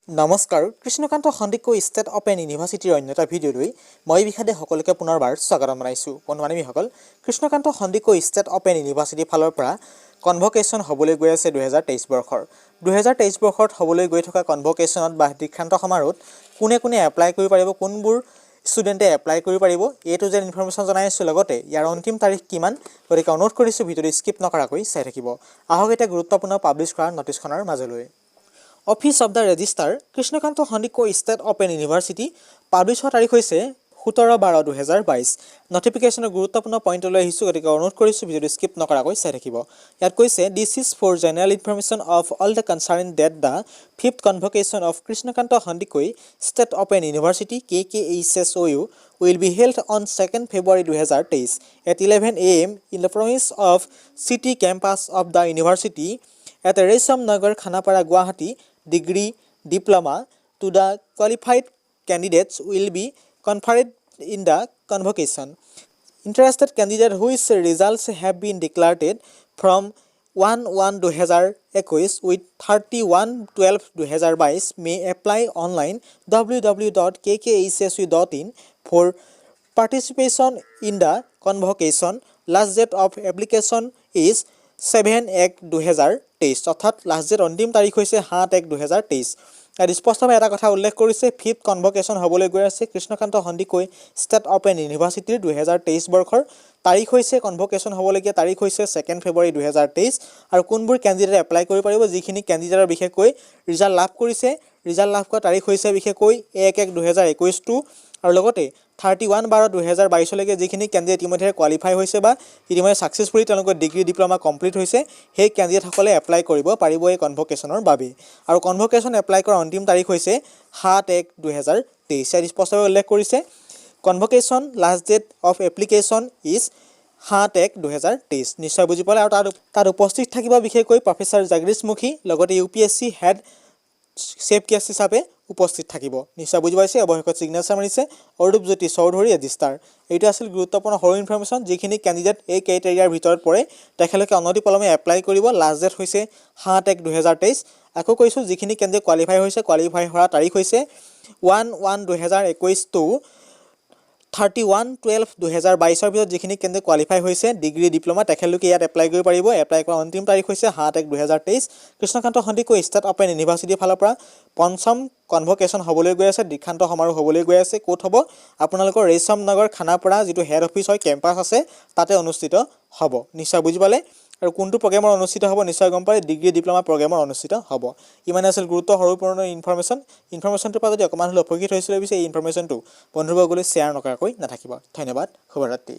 নমস্কাৰ, Krishnakanta Sandikoi state open ইউনিভাৰ্চিটিৰ অন্য এটা ভিডিঅ'লৈ মই বিষাদে সকলোকে পুনৰবাৰ স্বাগতম জনাইছোঁ। বন্ধু বান্ধৱীসকল, কৃষ্ণকান্ত সন্দিকৈ ষ্টেট অপেন ইউনিভাৰ্চিটিৰ ফালৰ পৰা কনভকেশ্যন হ'বলৈ গৈ আছে 2023 বৰ্ষৰ। 2023 বৰ্ষত হ'বলৈ গৈ থকা কনভকেশ্যনত বা দীক্ষান্ত সমাৰোহত কোনে কোনে এপ্লাই কৰিব পাৰিব, কোনবোৰ ষ্টুডেণ্টে এপ্লাই কৰিব পাৰিব, এ টু জেড ইনফৰমেশ্যন জনাই আছোঁ। লগতে ইয়াৰ অন্তিম তাৰিখ কিমান? গতিকে অনুৰোধ কৰিছোঁ, ভিডিঅ'টো স্কিপ নকৰাকৈ চাই থাকিব। আহক এতিয়া গুৰুত্বপূৰ্ণ পাব্লিছ কৰা নটিছখনৰ মাজলৈ। Office of the Registrar, Krishnakanta Sandikoi state open university. Publish হোৱা তাৰিখ হৈছে 17/12/2022। নটিফিকেশ্যনৰ গুৰুত্বপূৰ্ণ পইণ্টলৈ আহিছোঁ, গতিকে অনুৰোধ কৰিছোঁ, ভিডিঅ'টো স্কিপ নকৰাকৈ চাই থাকিব। ইয়াত কৈছে, "This is for general information of all the concerned that the fifth convocation of Krishnakanta Handiqui State Open University, KKHSOU, will be held on 2nd February 2023 at 11 a.m. in the premise of City Campus of the University at Resham Nagar, Khanapara, Guwahati. Degree, diploma to the qualified candidates will be conferred in the convocation. Interested candidate whose results have been declared from 1/1/2021 with 31/12/2022 may apply online www.kkhsu.in for participation in the convocation. Last date of application is 7/1/2023।" অৰ্থাৎ last date, অন্তিম তাৰিখ হৈছে 7/1/2023। ইয়াত স্পষ্টভাৱে এটা কথা উল্লেখ কৰিছে, ফিফ্থ কনভকেশ্যন হ'বলৈ গৈ আছে কৃষ্ণকান্ত সন্দিকৈ ষ্টেট অপেন ইউনিভাৰ্চিটিৰ 2023 বৰ্ষৰ। তাৰিখ হৈছে, কনভকেশ্যন হ'বলগীয়া তাৰিখ হৈছে 2 ফেব্ৰুৱাৰী 2023। আৰু কোনবোৰ কেণ্ডিডেট এপ্লাই কৰিব পাৰিব? যিখিনি কেণ্ডিডেটৰ বিশেষকৈ ৰিজাল্ট লাভ কৰিছে, ৰিজাল্ট লাভ কৰা তাৰিখ হৈছে বিশেষকৈ 1/1/2021টো আৰু লগতে 31/12/2022লৈকে যিখিনি কেণ্ডিডেট ইতিমধ্যে কোৱালিফাই হৈছে বা ইতিমধ্যে ছাকচেছফুলি তেওঁলোকৰ ডিগ্ৰী, ডিপ্ল'মা কমপ্লিট হৈছে, সেই কেণ্ডিডেটসকলে এপ্লাই কৰিব পাৰিব এই কনভকেশ্যনৰ বাবে। আৰু কনভকেশ্যন এপ্লাই কৰাৰ অন্তিম তাৰিখ হৈছে 7/1/2023। ইয়াত স্পষ্টভাৱে উল্লেখ কৰিছে, convocation last date of application is 7/1/2023। নিশ্চয় বুজি পালে। আৰু তাত উপস্থিত থাকিব বিশেষকৈ প্ৰফেচাৰ জগদীশ মুখী, লগতে ইউপিএছচি হেড চিফ গেষ্ট হিচাপে উপস্থিত থাকিব। নিশ্চয় বুজি পাইছে। অৱশেষত ছিগনেচাৰ মাৰিছে অৰূপজ্যোতি চৌধুৰী, ৰেজিষ্টাৰ। এইটো আছিল গুৰুত্বপূৰ্ণ সৰু ইনফৰমেশ্যন। যিখিনি কেণ্ডিডেট এই ক্ৰাইটেৰিয়াৰ ভিতৰত পৰে, তেখেতলোকে অনতিপলমে এপ্লাই কৰিব। লাষ্ট ডেট হৈছে 7/1/2023। আকৌ কৈছোঁ, যিখিনি কেণ্ডিডেট কোৱালিফাই হৈছে, কোৱালিফাই হোৱাৰ তাৰিখ হৈছে 1/1/2021 টু 31/12/2022ৰ ভিতৰত যিখিনি কেণ্ডিডেট কোৱালিফাই হৈছে ডিগ্ৰী, ডিপ্ল'মা, তেখেতলোকে ইয়াত এপ্লাই কৰিব পাৰিব। এপ্লাই কৰাৰ অন্তিম তাৰিখ হৈছে 7/1/2023। কৃষ্ণকান্ত সন্দিকৈ ষ্টেট অপেন ইউনিভাৰ্চিটিৰ ফালৰ পৰা পঞ্চম কনভকেশ্যন হ'বলৈ গৈ আছে, দীক্ষান্ত সমাৰোহ হ'বলৈ গৈ আছে। ক'ত হ'ব? আপোনালোকৰ ৰেচম নগৰ, খানাপাৰা যিটো হেড অফিচ হয়, কেম্পাছ আছে, তাতে অনুষ্ঠিত হ'ব। নিশ্চয় বুজি পালে। আৰু কোনটো প্ৰগ্ৰেমৰ অনুষ্ঠিত হ'ব নিশ্চয় গম পালে, ডিগ্ৰী, ডিপ্ল'মা প্ৰগ্ৰেমৰ অনুষ্ঠিত হ'ব। ইমানে আছিল গুৰুত্ব সৰুপূৰ্ণ ইনফৰমেশ্যন। ইনফৰমেশ্যনটোৰ পৰা যদি অকণমান হ'লেও উপকৃত হৈছিলে পিছে এই ইনফৰমেশ্যনটো বন্ধুবৰ্গলৈ শ্বেয়াৰ নকৰাকৈ নাথাকিব। ধন্যবাদ, শুভৰাত্ৰি।